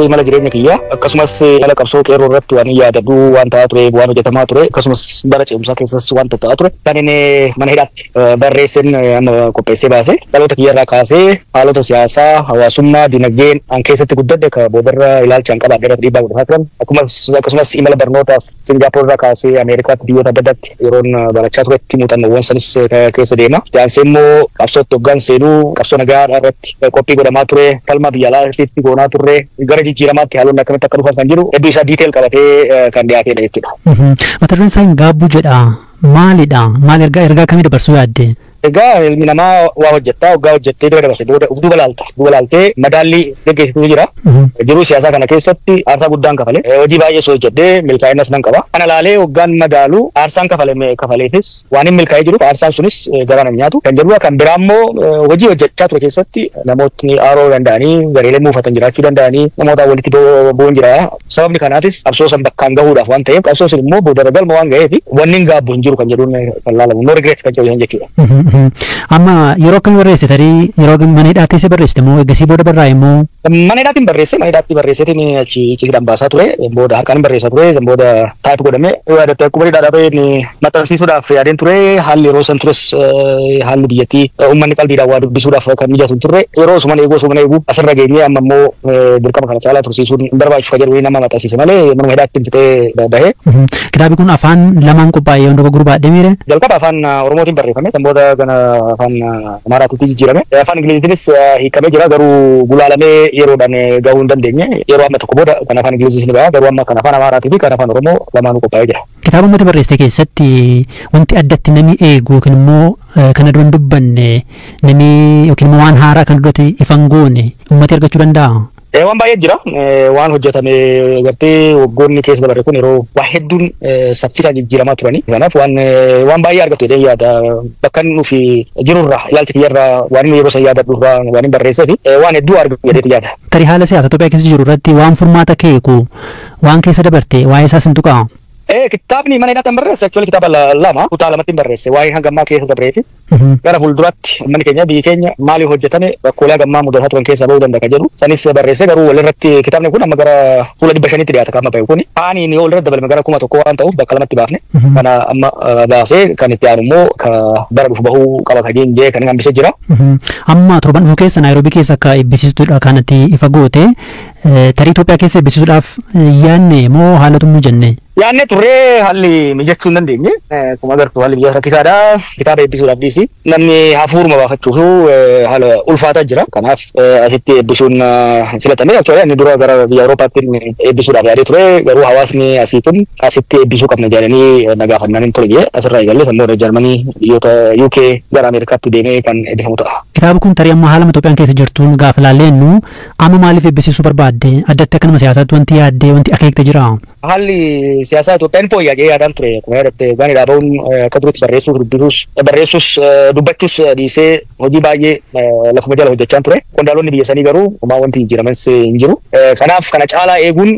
Imala jireenya kiyyaa akkasumas imala qabsoo qeerroo irratti waan yaadadhu, waan ta'aa ture, waan hojjetamaa ture, akkasumas bara ce'umsaa keessas waan ta'aa ture kan inni mana hidhaatti barreesseen amma qopheessee baase. Dhaloota kiyyarraa kaasee haalota siyaasaa, hawaasummaa, dinagdeen an keessatti guddadhe ka boodarra ilaalcha an qabaadhe irratti dhiibbaa godhataa turan, akkasumas imala barnootaaf Singaappoor irraa kaasee Ameerikaatti biyyoota adda addaatti yeroon barachaa turetti muuxannoowwan sanis keessa deema. Jaansee immoo qabsootti hoggaan seenuu, qabsoo nagaa irratti qophii godhamaa ture, falma biyya alaatti goonaa turre, gara jijjiiramaatti haalonni akkamitti akka dhufan kan jiru hedduu isaa detail qabatee kan dhiyaatedha jechuudha. Mata dureen isaa "Hin Gaabbu" jedha. Maalidha? Maal ergaa akkamii dabarsuu yaadde? Egaa ilmi namaa waa hojjettaa, hoggaa hojjettee bira dabarse booda uf duuba laalta. Duuba laaltee madaallii geggeessitu jira. Jiruu siyaasaa kana keessatti aarsaa guddaan kafale. Hojii baay'ee soo hojjedhee milkaa'inas nan qaba. Kana laalee hoggaan madaalu, aarsaan kafale kafaleefis waan hin milkaa'ee jiruuf aarsaan sunis garaa nan nyaatu. Kan jedhu kan biraa immoo, hojii hojjechaa ture keessatti namootni aaroo danda'anii, gareelee muufatan jiraachuu danda'anii, namoota walitti bu'uun jira. Sababni kanaatis qabsoo san bakkaan gahuudhaaf waan ta'eef, qabsoo sun immoo boodarra galma waan ga'eef wanni hin gaabbu hin jiru kan jedhuun kan laalamu. No regrets kan jedhu jechuudha. Amma yeroo akkamii barreesse? Tarii yeroo mana hidhaa keessa barreessite moo eegasii booda barraa'e moo? Mana hidhaatiin barreesse. Mana hidhaatti barreesseetiin achi icciitiin baasaa ture. Booda harkaan barreessaa ture. Booda type godhame. Yoo yaadatte, akkuma hidhaa dhaabee maxxansiisuudhaaf yaadeen ture. Haalli yeroo san tures, haalli biyyattii uummanni qalbiidhaan waa dubbisuudhaaf kan mijatu hin turre. Yeroo osuma eeguu, osuma eeguu asirra geenyee, amma immoo dirqama kana caalaa tursiisuun hin barbaachisu kan jedhu nama maxxansiise malee manuma hidhaatti fixee bahee. Kitaabni kun afaan lamaan qophaa'ee yoo dogoggoruu baadhee miire? Jalqaba afaan Oromootiin barreeffame. San booda gara afaan Amaaraatiitti jijjiirame. Afaan Ingiliziitiinis hiikamee jira, garuu gulaalamee yeroodhaan gahuu hin dandeenye. Yeroo amma tokko booda kan afaan Ingiliziis ni baha, garuu amma kan afaan Amaaraatii fi kan afaan Oromoo lamaanuu qophaa'ee jira. Kitaaba uummata barreessite keessatti wanti addatti namni eegu yookiin immoo kana dura hin dubbanne namni yookiin immoo waan haaraa kan duratti ifan goone uummati argachuu danda'a? Waan baay'ee jira. Waan hojjetame gartee waggoonni keessa dabarre kun yeroo waa hedduun saffisaan jijjiiramaa turani. Kanaaf waan baay'ee argatu jedhee yaada. Bakka inni nufi jirurraa, ilaalcha kiyyarraa, waan inni yeroo san yaadadhurraa, waan inni barreessee fi waan hedduu argatu jedhee yaada. Tarii haala siyaasa Itoophiyaa keessa jiru irratti waan furmaata keeku waan keessa dabarte waa'ee isaas hin tuqaa? Kitaabni mana hidhaatti barreesse actually kitaaba lama, kutaa lamatti barreesse, waa'ee hanga ammaa keessa dabree fi gara fuulduraatti uummanni keenya, biyyi keenya maaliif hojjetame rakkoolee hanga ammaa mudataa turan keessaa bahuu danda'a kan jedhu sanis barreesse. Garuu walirratti kitaabni kun amma gara fuula 500tti dhiyaata kan amma bahe kuni. Kaaniin yoo walirratti dabalame gara 1000 waan ta'uuf bakka lamatti baafne. Kana amma baasee kan itti aanu immoo ka bara dhufu bahuu qaba kan jee kan hambisee jira. Amma torban dhufu keessa Naayiroobii keessa akka eebbisiistudha kanatti ifa goote. Tarii Itoophiyaa keessa eebbisiisuudhaaf yaadne moo haalatu mijanne? Yaadne turree haalli mijachuu hin dandeenye. Akkuma agartu haalli biyya rakkisaadha. Kitaaba eebbisuudhaaf dhiisi. Namni hafuuruma baafachuuf haala ulfaataa jira. Kanaaf asitti eebbisuun filatame. Actually inni dura gara biyya Awuroopaatti eebbisuudhaaf yaadee ture. Garuu hawaasni asii kun asitti eebbisuu qabna jedhanii na gaafannaan hin ture jee asirraa eegalee sanboota Jarmanii, biyyoota UK, gara Ameerikaatti deemee kan eebbifamu ta'a. Kitaaba kun tarii amma haala Itoophiyaan keessa jirtuun gaafa laalleennu, amma maaliif eebbisiisuu barbaadde? Addatti akka nama siyaasaatti wanti yaaddee, wanti akeekte jira? Haalli siyaasaa Itoophiyaan fooyya'aa jedhee yaadaan ture. Akkuma yaadatte gaanii dhaabahuun akka duritti barreessuus, dubbisuus, barreessuus, dubbachuus dhiisee hojii baay'ee lafuma jala hojjechaa ture. Qondaalonni biyya sanii garuu homaa wanti jijjiiramanis hin jiru. Kanaaf kana caalaa eeguun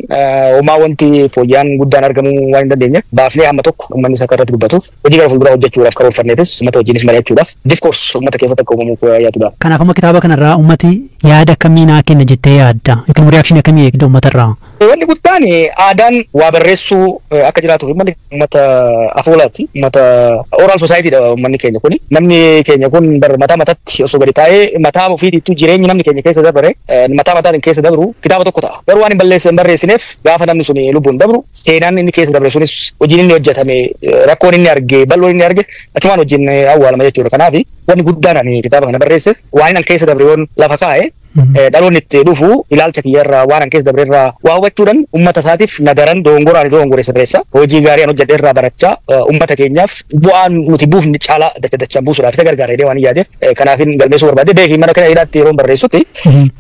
homaa wanti fooyya'aan guddaan argamuu waan hin dandeenye, baafnee hamma tokko uummanni isa akka irratti dubbatuuf, hojii gara fuulduraa hojjechuudhaaf karoorfanneefis uummata wajjinis mari'achuudhaaf, discourse uummata keessatti akka uumamuuf yaadudha. Kanaaf amma kitaaba kanarraa uummati yaada akkamii naa kenna jettee yaadda? Yookiin reaction akkamii eegda uummatarraa? Wanni guddaan aadaan waa barreessuu akka jiraatuuf, uummanni uummata afoolaati. Uummata oral society dha uummanni keenya kuni. Namni keenya kun bar mataa matatti osoo gadi taa'ee mataa ofiitiittuu jireenyi namni keenya keessa dabare, mataa mataatiin keessa dabru kitaaba tokko ta'a. Garuu waan hin barreessineef gaafa namni sun lubbuun dabru, seenaan inni keessa dabre sunis, hojiin inni hojjetame, rakkoon inni arge, bal'oon inni arge achumaan wajjin awwaalama jechuudha. Kanaaf wanni guddaan ani kitaaba kana barreesseef, waan inni keessa dabre yoon lafa kaa'e, dhaloonni itti dhufu ilaalcha kiyyarraa, waan an keessa dabre irraa waa hubachuudhaan uummata isaatiif na daran dogongoraan dogongore sirreessa. Hojii gaarii an hojjedhe irraa barachaa uummata keenyaaf bu'aan nuti buufne caalaa dacha dachaan buusuudhaaf isa gargaara jedhee waan hin yaadeef kanaafin galmeessuu barbaade. Beeki, mana kana hidhaatti yeroo barreessutti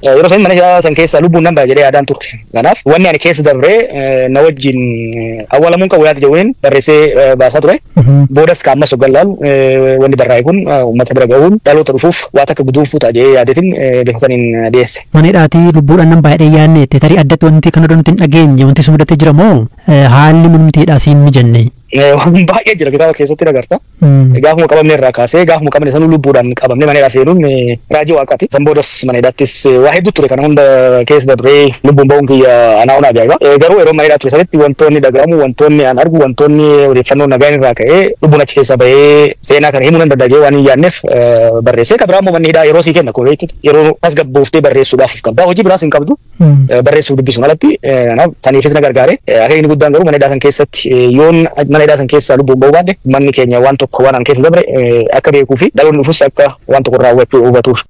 yeroo san mana hidhaa san keessa lubbuun nan ba'a jedhee yaadaan turre. Kanaaf wanni ani keessa dabree na wajjin awwaalamuun qabu yaada jedhuun barreessee baasaa ture. Boodas ka ammas hoggan laalu wanni barraa'e kun uummata bira gahuun dhaloota dhufuuf waa takka guduunfuu ta'a jedhee yaadeetiin bifa saniin dhiyeesse. Mana hidhaatii lubbuudhaan nan baay'ee yaadne, tarii addatti wanti kana dura nuti hin dhageenye wanti si mudatee jira moo haalli manumti hidhaa siin mijanne? Waan baay'ee jira, kitaaba keessatti agarta. Gaafuma qabamne irraa kaasee, gaafuma qabamne sanuu lubbuudhaan qabamne mana hidhaa seenuun raajii waaqaati. San boodas mana hidhaattis waa hedduu ture, kana hunda keessa dabree lubbuun ba'uun kiyya anaa ona ajaa'iba. Garuu yeroo mana hidhaa ture sanitti wantoonni dhaga'amu, wantoonni an argu, wantoonni odeeffannoo nagaan irraa ka'ee lubbuun achi keessa bahee seenaa kana himuu nan danda'ee waan hin yaadneef barreessee. Kan biraa immoo manni hidhaa yeroo sii kenna, kun yeroo tasgabbooftee barreessuudhaaf qabda. Hojii biraas hin qabdu. Barreessuuf dubbisuun alatti, kanaaf saniifis na gargaare. Akeekni guddaan garuu mana hidhaa san keessatti yoon mana hidhaa san keessa lubbuun ba'uu baadhe, manni keenya waan tokko waan an keessa dabre akka beekuu fi dhaloonni dhufus akka waan tokko raawwachuu hubatuuf.